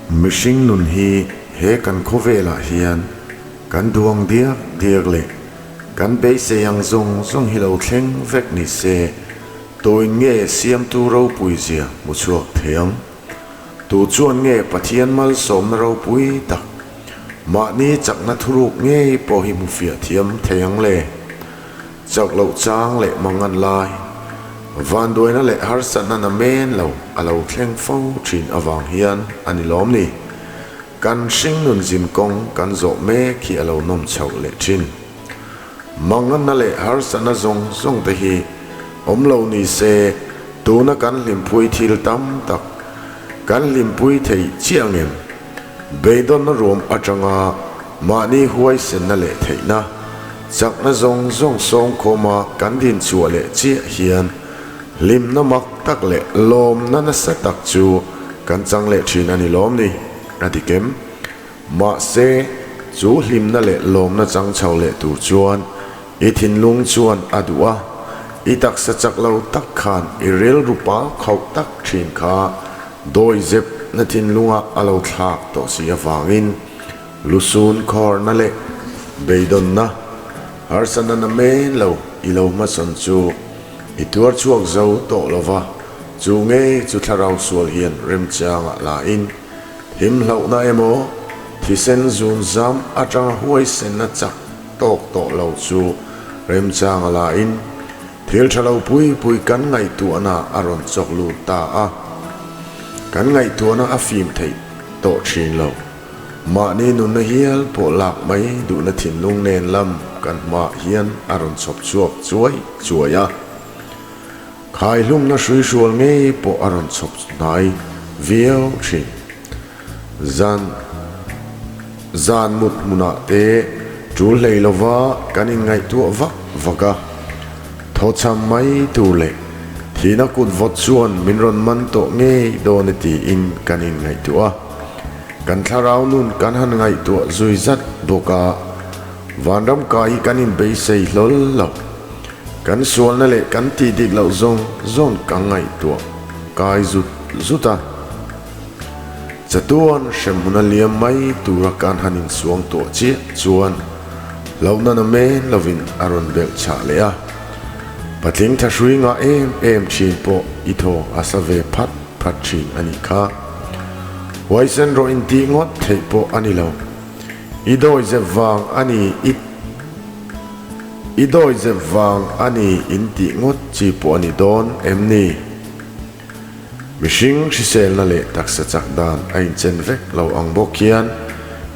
Mihring nun hi he kan khawvelah hian kan duang diak diak leh kan beisei ang zawng zawng hi lo thleng vek ni se, tuin nge siamtu ropui zia hmu chhuak thei ang? Tu chuan nge Pathian malsawmna ropui tak mahni chakna thuruk ngei pawh hi hmu fiah thiam thei ang le? Chak loh chang leh mangan lai, vanduaina leh harsatna na men lo a lo thleng fo thin avang hian a ni lawm ni? Kan hringnun zin kawng kan zawh mek hi a lo nawm chhoh leh thin. Manganna leh harsatna zawng zawng te hi awm lo ni se tuna kan hlimpui thil tam tak kan hlimpui thei chiah ngem? Beidawnna ruam atanga mahni huaisenna leh theihna, chakna zawng zawng sawmkhawma kan dinchhuah leh chiah hian hlimna mak tak leh lawmna nasa tak chu kan chang leh thin a ni lawm ni? A ti kem. Mahse, chu hlimna leh lawmna chang chho leh tur chuan i thinlung chuan a duh a, i taksa chak lo tak khan i rilru pa khauh tak thin kha Dawihzep na thinlunga a lo thlak tawh si avangin lusun khawrna leh beidawnna harsatna na men lo i lo hmasawn chu i tuar chhuak zo tawh lo va, chu ngei chu thlarau sual hian remchangah la in himhlauhna emaw thisen zun zam atanga huaisenna chak tawk tawh lo chu remchanga la in Thil tha lo pui pui kan ngaihtuahna a rawn chawk lut ta a, kan ngaihtuahna a fim theih tawh thin lo. Mahni nunna hial pawh lak mai duhna thinlung nen lam kan hmaah hian a rawn chhawp chhuak chuai chuai a. Khaihlumna hruihrual ngei pawh a rawn chhawp hnai viau thin. Zan zan mut hmunah te tul hlei lova kan inngaihtuah vak vak a, thawchham mai tur leh thihna kut vawt chuan min rawn man tawh ngei dawn e tiin kan inngaihtuah a, kan thlarau nun kan han ngaihtuah zui zat bawk a, vanram kai hi kan inbeisei hlawl lo. Kan sualna leh kan tih dik loh zawng zawng ka ngaihtuah kai zut zut a. Chatuan hremhmun a liam mai tura kan han insuang tuah chiah chuan hlauhna na men lovin a rawn belh chhah leh a. Patling thahrui ngah em em thin pawh i thaw a sa ve phat phat thin a nih kha. Huaisen rawh intih ngawt theih pawh a ni lo. I dawizep vang a ni i I dawizep vang a ni intih ngawt chi pawh a ni dawn em ni? Mihring hriselna leh taksa chak dan a inchen vek lo ang bawk hian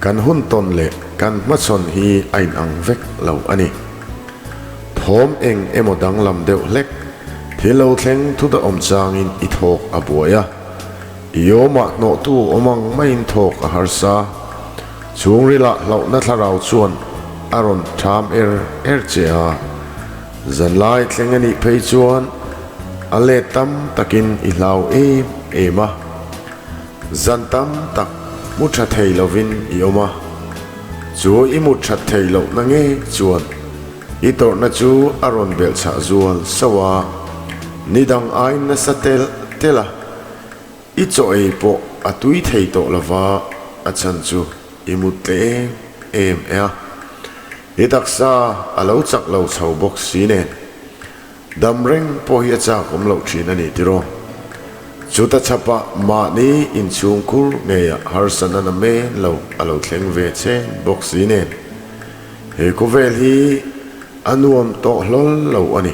kan hun tawn leh kan hmachhawn hi a inang vek lo a ni. Thawm eng emaw danglam deuh hlek thil lo thleng thut a awm changin i thawk a buai a, i awmah hnawhtu awm ang maiin thawk a harsa. Chhungrilah hlauhna thlarau chuan a rawn ṭham er er che a. Zanlai thleng a nih phei chuan a let tam takin i hlau em em a, zan tam tak mu tha thei lovin i awm a, chu i mut that thei lohna ngei chuan i tawrhna chu a rawn belhchhah zual sauh a, nidang aiin nasa telh telh a, i chaw ei pawh a tui thei tawh lova a chhan chu i mut tle em em e a. I taksa a lo chak lo chho bawk si nen, dam reng pawh hi a chak awm loh thin a ni tiraw? Chuta chhapah mahni inchhungkhur ngeiah harsatna na men lo a lo thleng ve chen bawk si nen, he khawvel hi a nuam tawh hlawl lo a ni,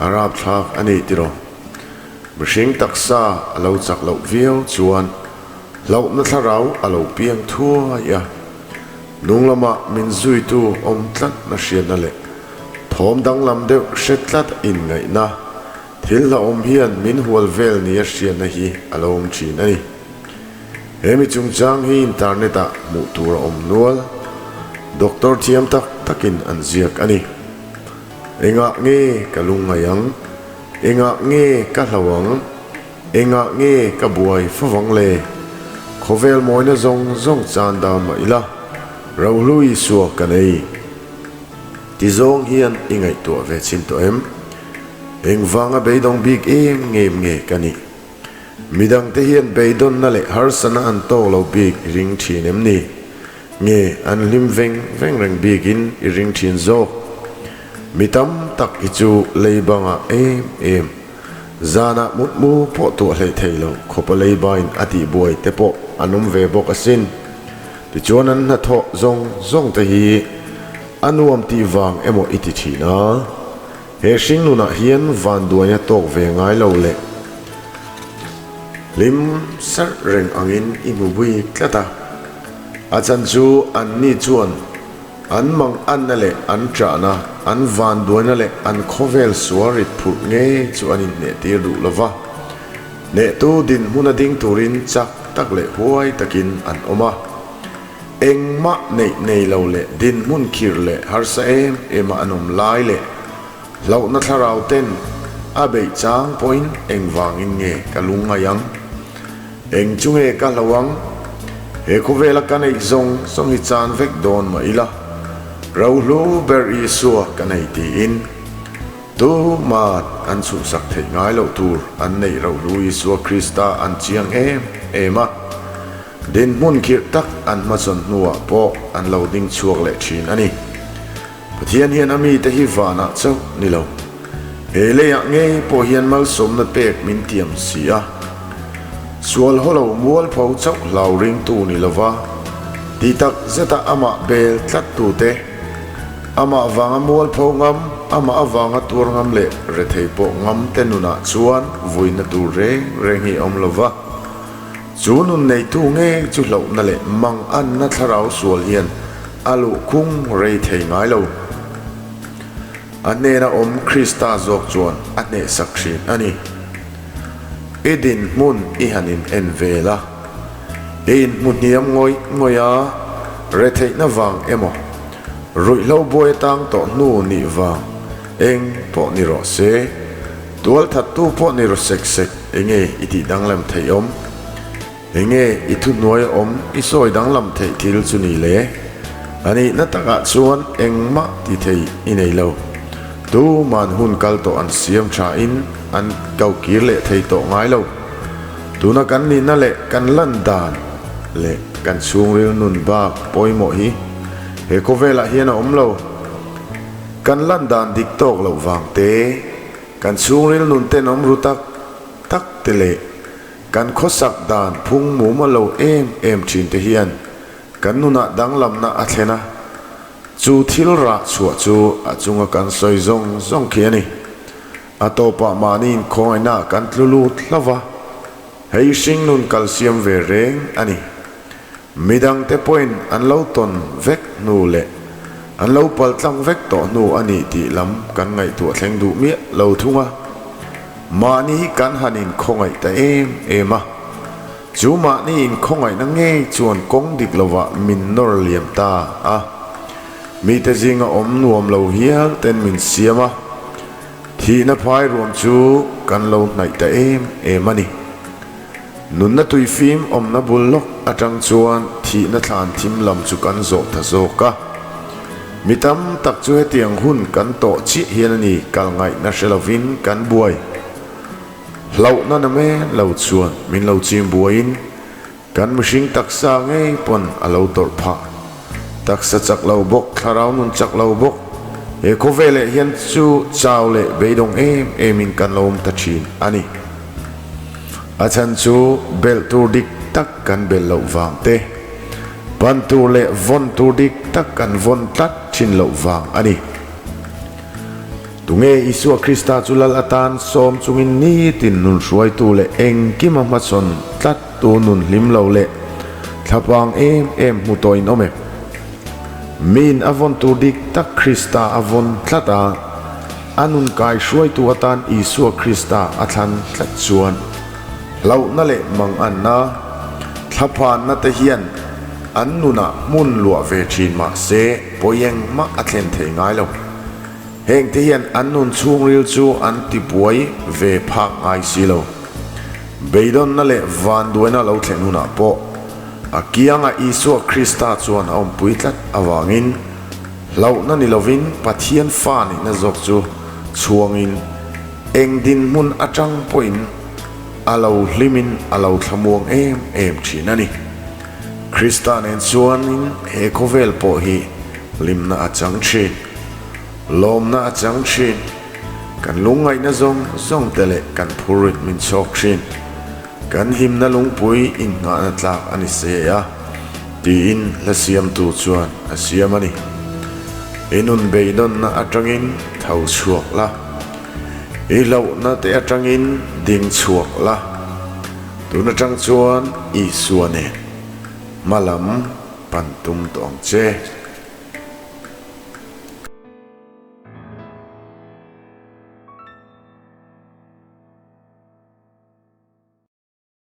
a rapthlak a ni tiraw? Mihring taksa a lo chak loh viau chuan hlauhna thlarau a lo piang thuai a. Hnung lamah min zuitu awm tlat na hriatna leh thawm danglam deuh hre tlat inngaihna thil hlauhawm hian min hual vel nia hriatna hi a lo awm thin a ni. He mi chungchang hi internet ah hmuh tur a awm nual. Doctor thiam tak takin an ziak a ni. Engah nge ka lungngaih ang? Engah nge ka hlauh ang? Engah nge ka buai favang le? Khawvel mawina zawng zawng chan dan mah ila, Rohlu Isua ka nei. Ti zawng hian i ngaihtuah ve chin tawh em? Engvanga beidawng bik em ngem nge ka nih? Midangte hian beidawnna leh harsatna an tawk lo bik i ring thin em ni? Nge an hlim veng veng reng bikin i ring thin zawk? Mi tam tak hi chu lei bangah em em, zanah mutmu pawh tuah hleih thei lo khawpa lei bain a tihbuai te pawh an awm ve bawk asin. Tichuan an hnathawh zawng zawng te hi a nuam tih vang emaw i ti thin a. He hringnunah hian vanduaina tawk ve ngai lo leh hlim sarh reng angin i hmu bui tlat a. A chan chu anni chuan an manganna leh an ṭahna, an vanduaina leh an khawvel sual rit phurh ngei chu an inhnehtir duh lo va. Hnehtu dinhmuna ding turin chak tak leh huai takin an awm a. Engmah neih nei lo leh dinhmun khirh leh harsa em em a an awm lai leh hlauhna thlarau ten a beih chang pawhin engvangin nge ka lungngaih ang? Eng chu nge ka hlo ang? He khawvela ka neih zawng zawng hi chan vek dawn mah ila, rohlu ber Isua ka nei tiin tuman an chhuhsak theih ngai loh tur an neih rohlu Isua Krista an chiang em em a. Dinhmun khirh tak an hmasawn hnuah pawh an lo ding chhuak leh thin a ni. Pathian hian a mite hi vanah chauh ni lo. He leiah ngei pawh hian malsawmna pek min tiam si a. Sual haw lo mualpho chauh hlau ringtu ni lova, ti tak zeta amah bel tlattute, amah vanga mualpho ngam, amah avanga tuar ngam leh rethei pawh ngam te nunah chuan vuina tur reng reng hi a awm lova. Chu nun neitu ngei chu hlauhna leh manganna thlarau sual hian a luhkhung rei thei ngai lo. A hnena awm Krista zawk chuan a hnehsak thin a ni. I dinhmun i han in en vel a, i inhmu hniam ngawih ngawih a, retheihna vang emaw, ruihhlo buai atang tawh hnu nih vang eng pawh ni rawh se, Tualthattu pawh ni ru sek sek, enge i tih danglam theih awm? Enge i thuhnuai a awm i sawi danglam theih thil chu ni le? A nihna takah chuan engmah ti thei i nei lo. Tuman hun kal tawh an siam tha in an ko kir leh thei tawh ngai lo. Tuna kan nihna leh kan lan dan leh kan chhungril nun bak pawimawh hi he khawvelah hian a awm lo. Kan lan dan dik tawk loh vang te. Kan chhungril nun tenawm ru tak tak te leh kan khawsak dan phung mum a lo em em thin te hian kan nunah danglamna a thlen a, chu thil rah chhuah chu a chunga kan sawi zawng zawng khi a ni. A tawpah mahni inkhawngaihna kan tlu lut hlauh a, hei hringnun kalsiam ve reng a ni. Midangte pawhin an lo tawn vek hnu leh an lo paltlang vek tawh hnu a nih tih lam kan ngaihtuah thleng duh miah lo thung a. Mahni hi kan han inkhawngaih ta em em a, chu mahni inkhawngaihna ngei chuan kawng dik lovah min nawr liam ta a. Mite zinga awm nuam lo hial ten min siam a, thihna phai ruam chu kan lo hnaih ta em em a ni. Nunna tuifim awmna bul lawk atang chuan thihna thlan thim lam chu kan zawh ta zawk a. Mi tam tak chu hetiang hun kan tawh chiah hian a ni kal ngaihna hre lovin kan buai. Hlauhna na men lo chuan min lo chim buaiin kan mihring taksa ngei pawn a lo tawrh phah. Taksa chak lo bawk, thlarau nun chak lo bawk, he khawveleh hian chu chau leh beidawng em emin kan lo awm ta thin a ni. A chhan chu belh tur dik tak kan belh loh vang te, pan tur leh vawn tur dik tak kan vawn tlat thin loh vang a ni. Tunge Isua Krista chu Lal atan sawm chungin nitin nun hruaitu leh engkima hmasawn tlattu nun hlim lo leh thlapang em em hmu tawh in awm em? Miin a vawn tur dik tak Krista a vawn tlat a. A nun kai hruaitu atan Isua Krista a thlan tlat chuan hlauhna leh manganna, thlaphanna te hian an nunah hmun luah ve thin mah se pawi engmah a thlen thei ngai lo. Heng te hian an nun chhungril chu an tibuai ve phak ngai si lo. Beidawnna leh vanduaina lo thlen hunah pawh a kiangah Isua Krista chuan a awmpui tlat avangin, Hlauhna ni lovin Pathian fa nihna zawk chu chhuangin eng dinhmun atang pawhin a lo hlimin a lo thlamuang em em thin a ni. Krista nen chuanin he khawvel pawh hi hlimna a chang thin, lawmna a chang thin, kan lungngaihna zawng zawng te leh kan phurrit min chhawk thin. Kan hlimna lungpui innghahna tlak a ni se a, tiin hla siamtu chuan a siam a ni. I nun beidawnna atangin tho chhuak la, i hlauhna te atangin ding chhuak la, tun atang chuan Isua nen hma lam pan tum tawh ang che.